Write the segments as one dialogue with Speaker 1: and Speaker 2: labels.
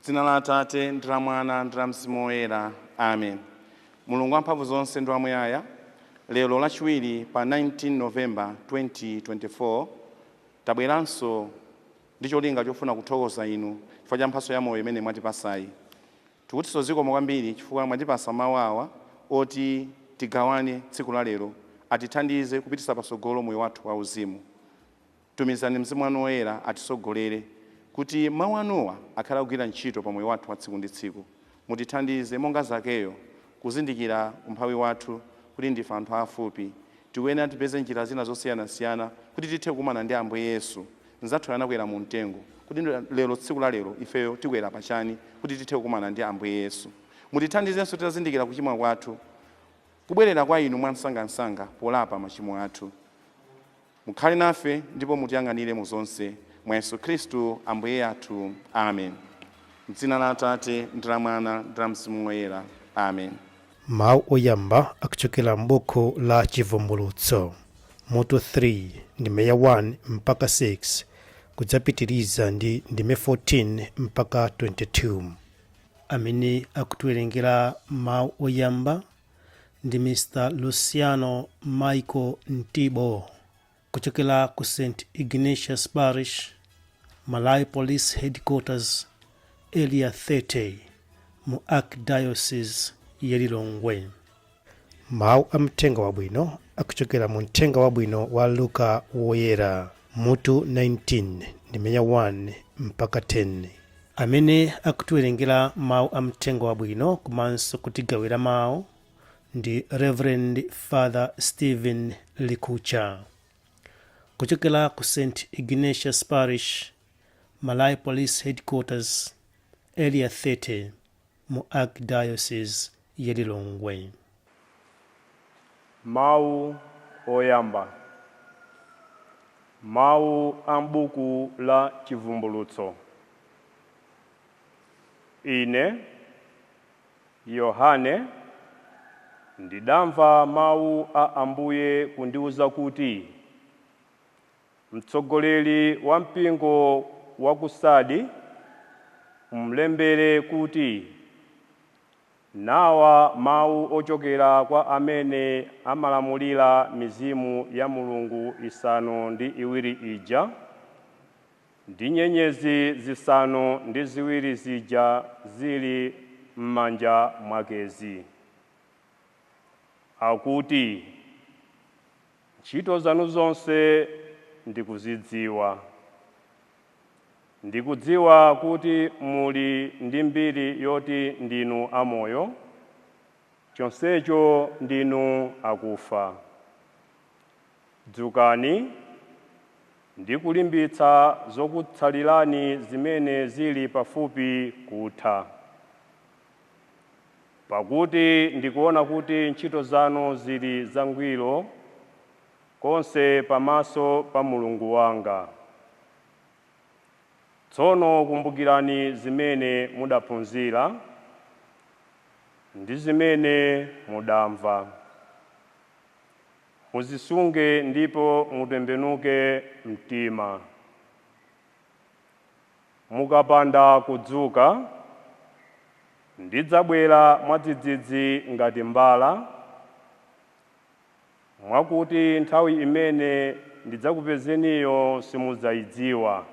Speaker 1: Dzina la Atate ndi la Mwana ndi la Mzimu Woyera, amen. Mulungu wamphamvu zonse ndi wamuyaya, lero Lachiwiri pa 19 November 2024 tabweranso ndi cholinga chofuna kuthokoza inu chifukwa cha mphatso ya moyo imene mwatipasayi. Tikutinso zikomo kwambiri chifukwa mwatipasa mawu awa oti tigawane tsiku la lero, atithandize kupititsa patsogolo moyo wathu wauzimu. Tumizani Mzimu wanu Woyera atisogolere kuti mawu anuwa akhale akugwira ntchito pa moyo wathu wa tsiku ndi tsiku. Mutithandize monga Zakeyo kuzindikira umphawi wathu kuti ndife anthu aafupi. Tikuyenera tipeze njira zina zosiyanasiyana kuti tithe kukumana ndi Ambuye Yesu. Mnzathuyo anakwera mu mtengo. Kodi lero, tsiku la lero, ifeyo tikwera pachani kuti tithe kukumana ndi Ambuye Yesu? Mutithandizenso titazindikira kuchimwa kwathu, kubwerera kwa inu mwamsangamsanga polapa machimo athu. Mukhale nafe ndipo mutiyang'anire mu zonse, mwa Yesu Khristu Ambuye athu. Amen. M'dzina la Atate, ndi la Mwana, ndi la Mzimu Woyera. Amen.
Speaker 2: Mawu oyamba akuchokera m'buku la Chivumbulutso, mutu 3, ndime ya 1 mpaka 6, kudzapitiriza ndi ndime 14 mpaka 22. Amene akutiwerengera mawu oyamba ndi Mr. Luciano Michael Mtibo kuchokera ku St. Ignatius Parish, Malawi Police Headquarters, Area 30 mu Archdiocese ya Lilongwe. Mawu a Mthenga Wabwino akuchokera mu Mthenga Wabwino wa Luka Woyera, mutu 19, ndime ya 1 mpaka 10. Amene akutiwerengera mawu a Mthenga Wabwino komanso kutigawira mawu ndi Reverend Father Stephen Likucha kuchokera ku St. Ignatius Parish, Malawi Police Headquarters, Area 30 mu Archdiocese ya Lilongwe.
Speaker 3: Mawu oyamba. Mawu a m'buku la Chivumbulutso. Ine, Yohane, ndidamva mawu a Ambuye kundiwuza kuti, Mtsogoleri wa mpingo wa ku Sardi umlembere kuti, Nawa mawu ochokera kwa amene amalamulira mizimu ya Mulungu isanu ndi iwiri ija, ndi nyenyezi zisanu ndi ziwiri zija zili m'manja mwakezi. Akuti, Ntchito zanu zonse ndikuzidziwa. Ndikudziwa kuti muli ndi mbiri yoti ndinu amoyo, chonsecho ndinu akufa. Dzukani ndi kulimbitsa zokutsalirani zimene zili pafupi kutha. Pakuti ndikuona kuti ntchito zanu zili zangwiro konse pamaso pa Mulungu wanga. Tsono kumbukirani zimene mudaphunzira ndi zimene mudamva. Muzisunge ndipo mutembenuke mtima. Mukapanda kudzuka, ndidzabwera mwadzidzidzi ngati mbala, mwakuti nthawi imene ndidzakupezeniyo simudzaidziwa.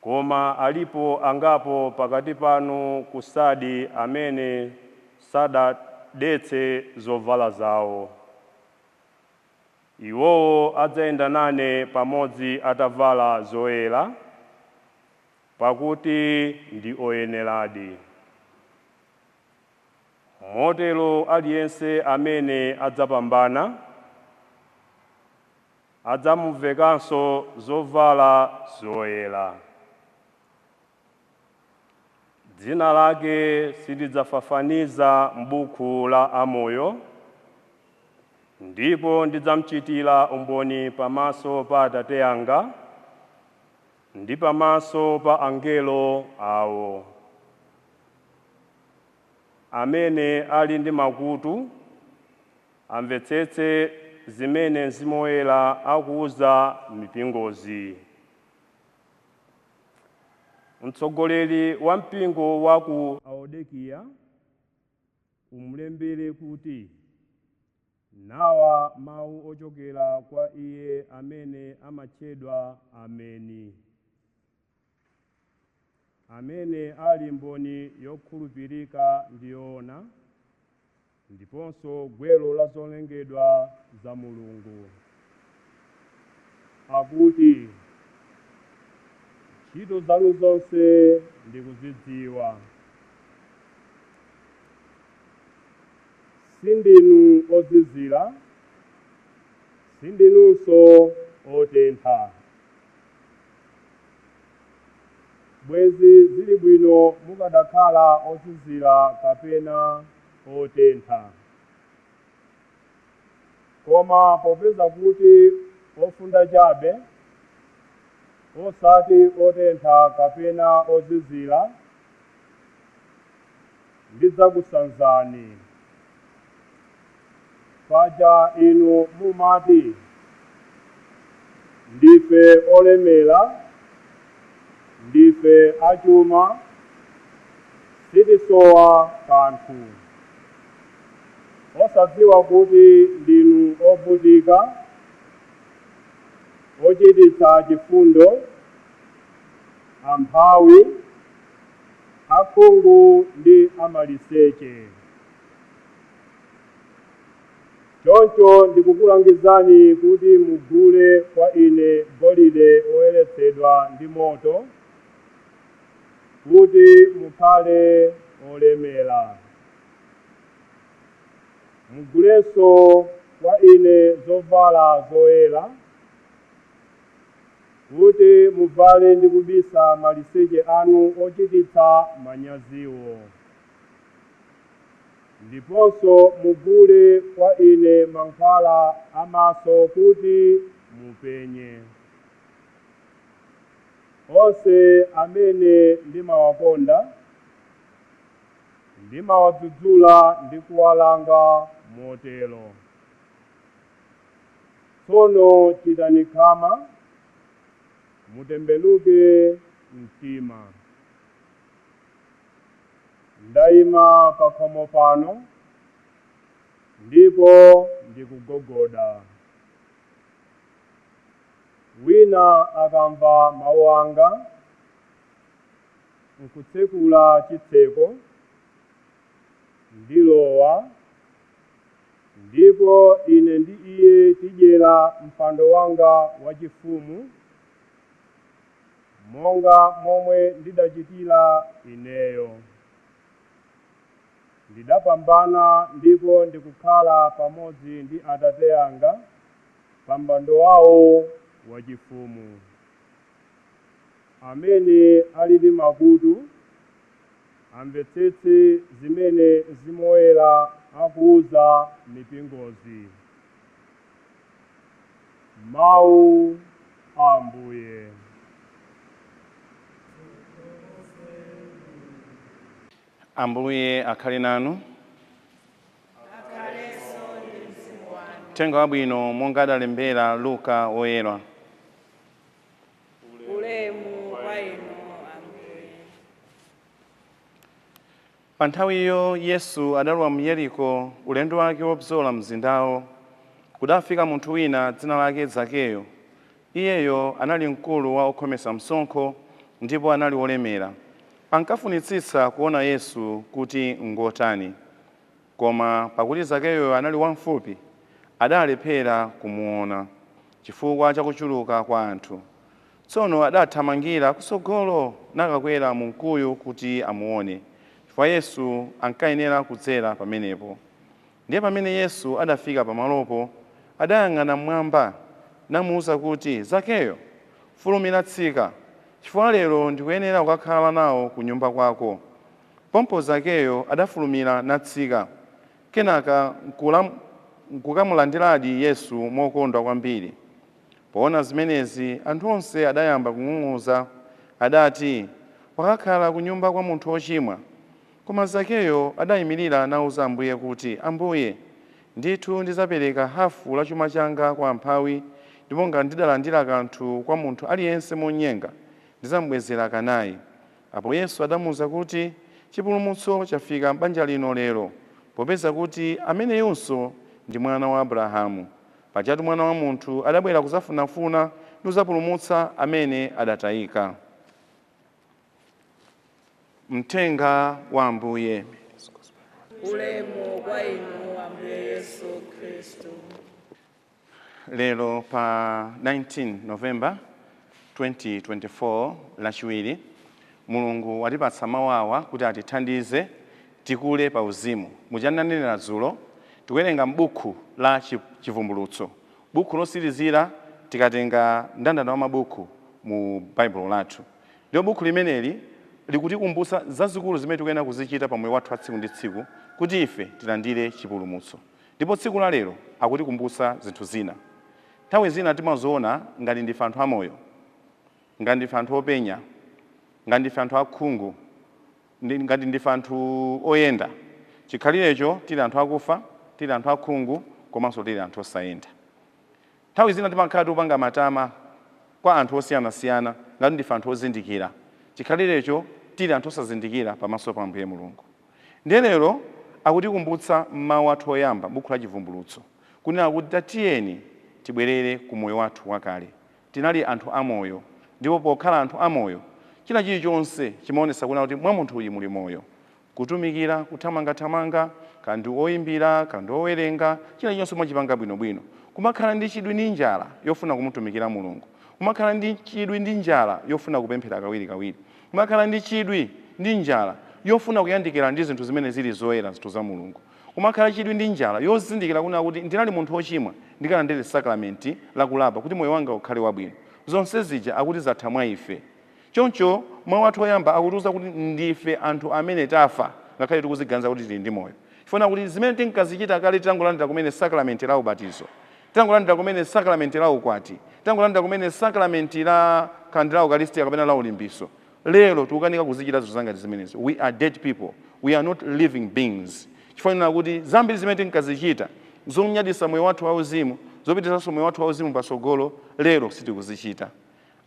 Speaker 3: Koma alipo angapo pakati panu ku Sardi amene sadadetse zovala zao. Iwowo adzayenda nane pamodzi atavala zoyera, pakuti ndi oyeneradi. Motero aliyense amene adzapambana, adzamuvekanso zovala zoyera. Dzina lake sindidzafafaniza m'buku la amoyo. Ndipo ndidzamuchitira umboni pamaso pa Atate anga ndi pamaso pa angelo awo. Amene ali ndi makutu amvetsetse zimene Mzimu Woyera akuwuza mipingozi. Mtsogoleri wa mpingo wa ku Laodikiya umulembere kuti: nawa mawu ochokera kwa iye amene amatchedwa Ameni, amene ali mboni yokhulupirika ndi yoona, ndiponso gwero la zolengedwa za Mulungu. Akuti, ntchito zanu zonse ndikuzidziwa. Sindinu ozizira, sindinunso otentha. Bwezi zili bwino mukadakhala ozizira kapena otentha. Koma popeza kuti ofunda chabe, osati otentha kapena ozizira, ndidzakusanzani. Paja inu mumati, ndife olemera, ndife achuma, sitisowa kanthu. Osadziwa kuti ndinu ovutika, ochititsa chifundo, amphawi, akhungu ndi amaliseche. Choncho ndikukulangizani kuti mugule kwa ine golide woyeretsedwa ndi moto, kuti mukhale olemera. Mugulenso kwa ine zovala zoyera, kuti muvale ndi kubisa maliseche anu ochititsa manyaziwo. Ndiponso mugule kwa ine mankhwala amaso kuti mupenye. Onse amene ndimawakonda ndimawadzudzula ndi kuwalanga motero. Tsono chitani khama, mutembenuke mtima. Ndayima pakhomo pano ndipo ndikugogoda. Wina akamva mawu anga nkutsekula chitseko, ndilowa, ndipo ine ndi iye tidyera mpando wanga wachifumu, monga momwe ndidachitira ineyo. Ndidapambana ndipo ndikukhala pamodzi ndi Atate anga pa mpando wawo wachifumu. Amene ali ndi makutu amvetsetse zimene Mzimu Woyera akuwuza mipingozi. Mawu a Ambuye.
Speaker 1: Ambuye akhale nanu. Uthenga wabwino monga adalembera Luka woyera.
Speaker 4: Ulemu kwa inu Ambuye.
Speaker 1: Pa nthawiyo Yesu adalowa mu Yeriko ulendo wake wobzola mzindawo. Kudafika munthu wina dzina lake Zakeyo. Iyeyo anali mkulu wa okhometsa msonkho ndipo anali wolemera. Ankafunitsitsa kuona Yesu kuti ngotani. Koma pakuti Zakeyo anali wamfupi, adalephera kumuona chifukwa cha kuchuluka kwa anthu. Tsono adathamangira kutsogolo nakakwera mu mkuyu kuti amuone, chifukwa Yesu ankayenera kudzera pamenepo. Ndiye pamene Yesu adafika pamalopo, adayang'ana mmwamba namuwuza kuti, Zakeyo, fulumira tsika, chifukwa lero ndikuyenera kukakhala nawo ku nyumba kwako. Pompo Zakeyo adafulumira natsika, kenaka Nkukamulandiradi Yesu mokondwa kwambiri. Poona zimenezi, anthu onse adayamba kung'ung'uza. Adati, "Wakakhala ku nyumba kwa munthu wochimwa." Koma Zakeyo adayimirira nawuza Ambuye kuti, "Ambuye, ndithu ndidzapereka hafu la chuma changa kwa amphawi, ndipo ngati ndidalandira kanthu kwa munthu aliyense monyenga, ndidzamubwezera kanayi." Apo Yesu adamuwuza kuti, "Chipulumutso chafika m'banja lino lero, popeza kuti ameneyunso ndi mwana wa Abrahamu. Pajatu Mwana wa Munthu adabwera kudzafunafuna ndi kudzapulumutsa amene adatayika." Mthenga wa Ambuye.
Speaker 4: Ulemu kwa inu, Ambuye Yesu Khristu.
Speaker 1: Lero pa 19 November 2024, Lachiwiri, Mulungu watipatsa mawu awa kuti atithandize tikule pa uzimu. Muchananenera dzulo, tikuwerenga m'buku la Chivumbulutso, buku losirizira tikatenga mndandanda wa mabuku mu Baibulo lathu. Ndipo buku limeneli likutikumbutsa zazikulu zimene tikuyenera kuzichita pa moyo wathu wa tsiku ndi tsiku kuti ife tilandire chipulumutso. Ndipo tsiku la lero akutikumbutsa zinthu zina. Nthawi zina timaziona ngati ndife anthu amoyo, ngati ndife anthu openya, ngati ndife anthu akhungu, ngati ndife anthu oyenda. Chikhalirecho tili anthu akufa, tili anthu akhungu, komanso tili anthu osayenda. Nthawi zina timakhala tikupanga matama kwa anthu osiyanasiyana ngati ndife anthu ozindikira. Chikhalirecho tili anthu osazindikira pamaso pa Ambuye Mulungu. Ndiye lero akutikumbutsa mawu athu oyamba, buku la Chivumbulutso, kunena kuti tatiyeni tibwerere ku moyo wathu wakale. Tinali anthu amoyo, ndipo pokhala anthu amoyo, china chilichonse chimaonesa kunena kuti mwa munthu uyu muli moyo. Kutumikira, kuthamangathamanga, kandi oyimbira, kandi owerenga, china chilichonse umachipanga bwinobwino. Kumakhala ndi chidwi ndi njala yofuna kumutumikira Mulungu, kumakhala ndi chidwi ndi njala yofuna kupemphera kawirikawiri, kumakhala ndi chidwi ndi njala yofuna kuyandikira ndi zinthu zimene zili zoyera, zinthu za Mulungu, kumakhala chidwi ndi njala yozindikira kunena kuti ndinali munthu wochimwa, ndikalandire sakramenti lakulapa kuti moyo wanga ukhale wabwino. Zonse zija akuti zatha mwa ife. Choncho mawu athu oyamba akutiuza kuti ndife anthu amene tafa, ngakhale tikuziganiza kuti tili ndi moyo. Chifukwa kuti zimene tinkazichita kale titangolandira kumene sakramenti la ubatizo, titangolandira kumene sakramenti la ukwati, titangolandira kumene sakramenti la kandi la Ukaristiya kapena la ulimbiso, lero tikukanika kuzichita zinthu zangati zimenezo. We are dead people, we are not living beings. Chifukwa kuti zambiri zimene tinkazichita zonyadisa moyo wathu wauzimu, zopitisanso moyo wathu wauzimu patsogolo, lero sitikuzichita.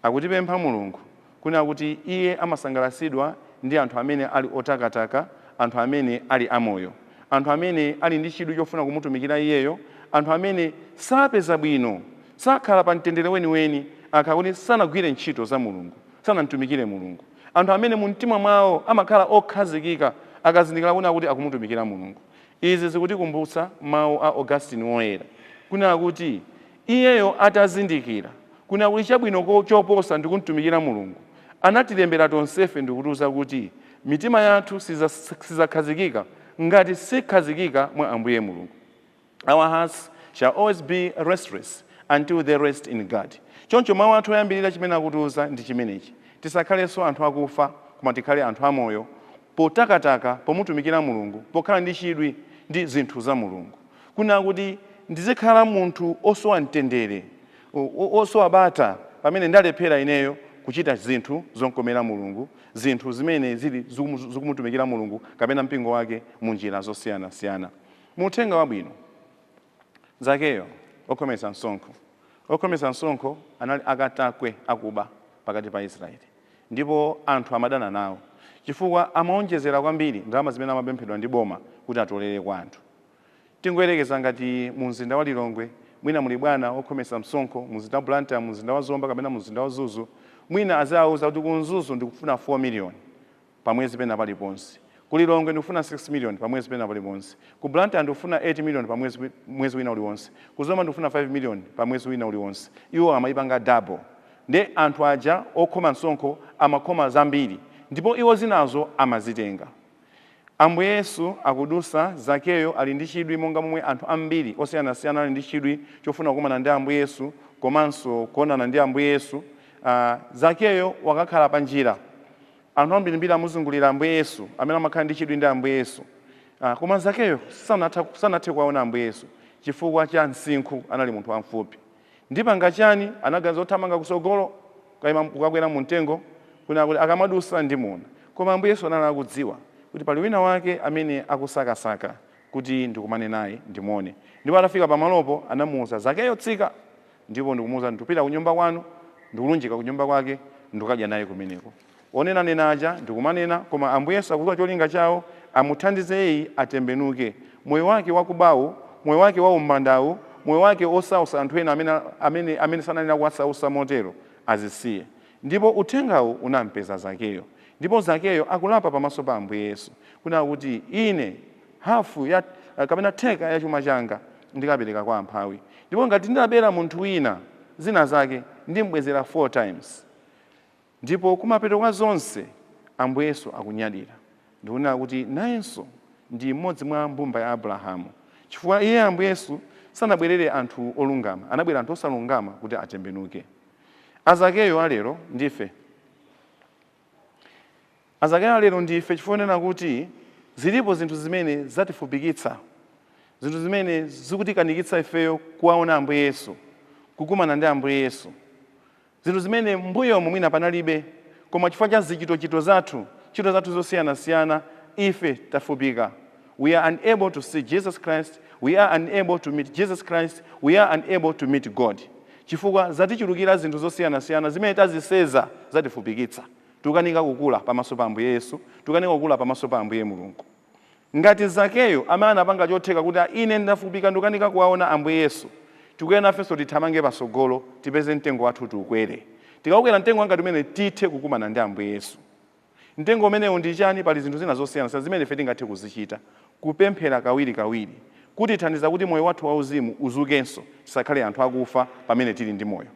Speaker 1: Akutipempha Mulungu kunena kuti iye amasangalatsidwa ndi anthu amene ali otakataka, anthu amene ali amoyo, anthu amene ali ndi chidwi chofuna kumutumikira iyeyo, anthu amene sapeza bwino, sakhala pa mtendere weniweni akhala kuti sanagwire ntchito za Mulungu, sanamtumikire Mulungu, anthu amene mu mtima mwawo amakhala okhazikika akazindikira kunena kuti akumutumikira Mulungu. Izi zikutikumbutsa mawu a Augustine Woyera, kunena kuti iyeyo atazindikira kunena kuti chabwino choposa ndikumtumikira Mulungu, anatilembera tonsefe ndikutiuza kuti mitima yathu sizakhazikika ngati sikhazikika mwa Ambuye Mulungu. "Our hearts shall always be restless until they rest in God." Choncho mawu athu oyambirira chimene akutiuza ndi chimenechi: tisakhalenso anthu akufa, koma tikhale anthu amoyo potakataka pomutumikira Mulungu, pokhala ndi chidwi ndi zinthu za Mulungu. Kunena kuti ndizikhala munthu osowa mtendere, osowa bata, pamene ndalephera ineyo kuchita zinthu zonkomera Mulungu, zinthu zimene zili zikumutumikira Mulungu kapena mpingo wake mu njira zosiyanasiyana. Mu uthenga wabwino, Zakeyo okhometsa msonkho, okhometsa msonkho anali akatakwe akuba pakati pa Israeli, ndipo anthu amadana nawo chifukwa amaonjezera kwambiri ndalama zimene amapemphedwa ndi boma kuti atolere kwa anthu. Tingoyerekeza ngati mu mzinda wa Lilongwe mwina muli bwana okhometsa msonkho, mu mzinda wa Blantyre, mu mzinda wa Zomba kapena mu mzinda wa Mzuzu, mwina azawauza kuti ku Mzuzu ndikufuna 4 million pamwezi pena paliponse, ku Lilongwe ndikufuna 6 million pamwezi pena paliponse, ku Blantyre ndikufuna 8 million pamwezi mwezi wina uliwonse, ku Zomba ndikufuna 5 million pamwezi wina uliwonse. Iwo amayipanga double. Nde anthu aja okhoma msonkho amakhoma zambiri, ndipo iwo zinazo amazitenga. Ambuye Yesu akudusa, Zakeyo ali ndi chidwi monga momwe anthu ambiri osiyanasiyana ali ndi chidwi chofuna kukumana ndi Ambuye Yesu komanso kuonana ndi Ambuye Yesu. Zakeyo wakakhala pa njira. Anthu ambirimbiri amuzungulira Ambuye Yesu amene amakhala ndi chidwi ndi Ambuye Yesu. Koma Zakeyo sanathe kuwaona Ambuye Yesu. Chifukwa cha msinkhu, anali munthu wamfupi. Ndipanga chani? Anaganiza othamanga kusogolo, kukakwera mu mtengo kuna kuti akamadusa ndimuona. Koma Ambuye Yesu anali akudziwa kuti pali wina wake amene akusakasaka kuti ndikumane naye, ndimuone. Ndipo atafika pamalopo anamuwuza, "Zakeyo, tsika," ndipo ndikumuwuza, "Ndikupita kunyumba kwanu." Ndikulunjika kunyumba kwake, ndikukadya naye kumeneko. Onenanena aja ndikumanena, koma Ambuye Yesu akudziwa cholinga chawo, amuthandize iye atembenuke moyo wake wakubawu, moyo wake wa umbandawu, moyo wake osausa anthu ena amene sananena kuwasausa motero, azisiye. Ndipo uthengawu unampeza Zakeyo, ndipo Zakeyo akulapa pamaso pa Ambuye Yesu kunena kuti, "Ine hafu ya kapena theka ya chuma changa ndikapereka kwa amphawi, ndipo ngati ndinabera munthu wina zina zake, ndimbwezera 4 times." Ndipo kumapeto kwa zonse Ambuye Yesu akunyadira ndikunena kuti nayenso ndi mmodzi mwa mbumba ya Abrahamu, chifukwa iye Ambuye Yesu sanabwerere anthu olungama, anabwera anthu osalungama kuti atembenuke. Azakeyo alero ndife, Azakeyo alero ndife, chifukwa nena kuti zilipo zinthu zimene zatifupikitsa, zinthu zimene zikutikanikitsa ifeyo kuwaona Ambuye Yesu, kukumana ndi Ambuye Yesu, zinthu zimene mbuyomu mwina panalibe, koma chifukwa cha zichitochito zathu, ntchito zathu zosiyanasiyana, ife tafupika. We are unable to see Jesus Christ, we are unable to meet Jesus Christ, we are unable to meet God, chifukwa zatichulukira zinthu zosiyanasiyana zimene taziseza, zatifupikitsa. Tikukanika kukula pamaso pa Ambuye Yesu, tikukanika kukula pamaso pa Ambuye Mulungu. Ngati Zakeyo amene anapanga chotheka kuti, "Ine ndafupika, ndikukanika kuwaona Ambuye Yesu," tikuyenera nafenso tithamange pasogolo, tipeze mtengo wathu, tiukwere. Tikaukwera mtengo wangati umene, tithe kukumana ndi Ambuye Yesu. Mtengo umenewu ndi chani? Pali zinthu zina zosiyanasiyana zimene ife tingathe kuzichita. Kupemphera kawirikawiri kutithandiza kuti moyo wathu wauzimu uzukenso, tisakhale anthu akufa pamene tili ndi moyo.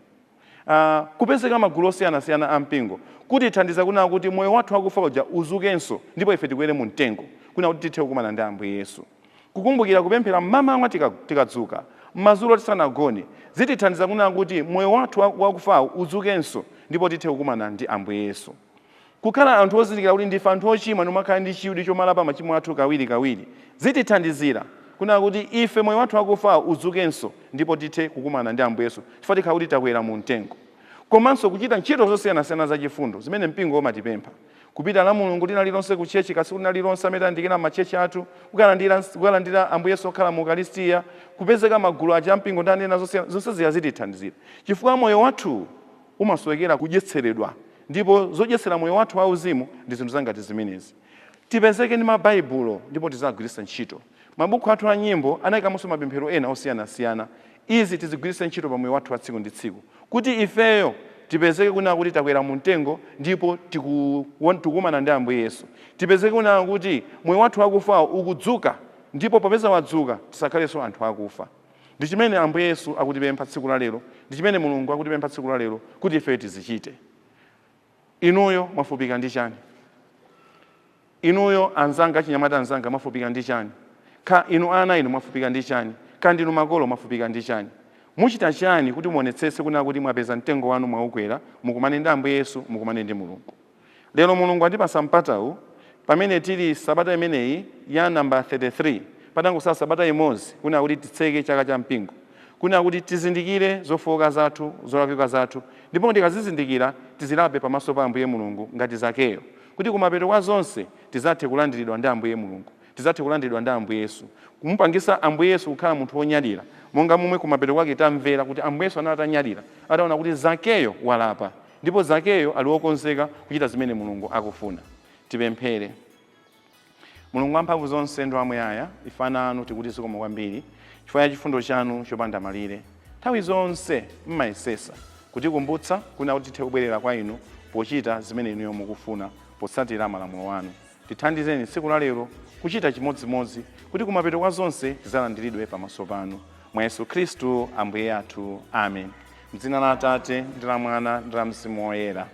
Speaker 1: Kupezeka magulu osiyanasiyana a mpingo kutithandiza kunena kuti moyo wathu wakufa uja uzukenso, ndipo ife tikwere mu mtengo kuna kuti tithe kukumana ndi Ambuye Yesu. Kukumbukira kupemphera mmamawa tikadzuka, madzulo tisanagone, zitithandiza kunena kuti moyo wathu wakufawu udzukenso, ndipo tithe kukumana ndi Ambuye Yesu. Kukhala anthu ozindikira kuti ndife anthu ochimwa ndimakhala ndi chidwi chomalapa machimo athu kawirikawiri, zitithandizira kunena kuti ife moyo wathu wakufawu udzukenso, ndipo tithe kukumana ndi Ambuye Yesu, chifukwa tikhala kuti takwera mu mtengo. Komanso kuchita ntchito zosiyanasiyana zachifundo zimene mpingo umatipempha, kupita la Mulungu lina lilonse ku chechi, kasiku lina lilonse amene tayandikira machechi athu, kukalandira Ambuye Yesu okhala mu Ukaristiya, kupezeka magulu aja ampingo ndi anena zosiyana, zonse ziya zitithandizira, chifukwa moyo wathu umasowekera kudyetseredwa, ndipo zodyetsera moyo wathu wauzimu ndi zinthu zangati zimenezi. Tipezeke ndi mabaibulo ndipo tizagwiritsa ntchito mabuku athu a nyimbo, anayikamonso mapemphero ena osiyanasiyana. Izi tizigwiritse ntchito pa moyo wathu wa tsiku ndi tsiku, kuti ifeyo tipezeke kunena kuti takwera mu mtengo ndipo tikukumana ndi Ambuye Yesu. Tipezeke kunena kuti moyo wathu wakufawo ukudzuka, ndipo popeza wadzuka, tisakhalenso anthu akufa. Ndi chimene Ambuye Yesu akutipempha tsiku la lero, ndi chimene Mulungu akutipempha tsiku la lero kuti ife tizichite. Inuyo mwafupika ndi chani? Inuyo anzanga, achinyamata anzanga, mwafupika ndi chani? Ka inu ana inu, mwafupika ndi chani? Ka ndinu makolo, mwafupika ndi chani? Muchita chani kuti muonetsetse kunena kuti mwapeza mtengo wanu, mwaukwera, mukumane ndi Ambuye Yesu, mukumane ndi Mulungu? Lero Mulungu atipasa mpatawu pamene tili sabata imeneyi ya namba 33, patangosala sabata imodzi kunena kuti titseke chaka cha mpingo, kunena kuti tizindikire zofowoka zathu, zolakwika zathu, ndipo tikazizindikira tizilape pamaso pa Ambuye Mulungu ngati Zakeyo, kuti kumapeto kwa zonse tizathe kulandiridwa ndi Ambuye Mulungu, tizathe kulandiridwa ndi Ambuye Yesu, kumupangisa Ambuye Yesu kukhala munthu wonyadira, monga momwe kumapeto kwake tamvera kuti Ambuye Yesu anali atanyadira ataona kuti Zakeyo walapa, ndipo Zakeyo ali wokonzeka kuchita zimene Mulungu akufuna. Tipemphere. Mulungu wamphamvu zonse ndi wamuyaya, ife ana anu tikuti zikomo kwambiri chifukwa cha chifundo chanu chopanda malire. Nthawi zonse mmayesesa kutikumbutsa kuna kuti tithe kubwerera kwa inu pochita zimene inuyo mukufuna, potsatira malamulo anu. Tithandizeni tsiku la lero kuchita chimodzimodzi, kuti kumapeto kwa zonse tidzalandiridwe pamaso panu, mwa Yesu Khristu Ambuye athu. Amen. Mdzina la Atate ndi la Mwana ndi la Mzimu Woyera.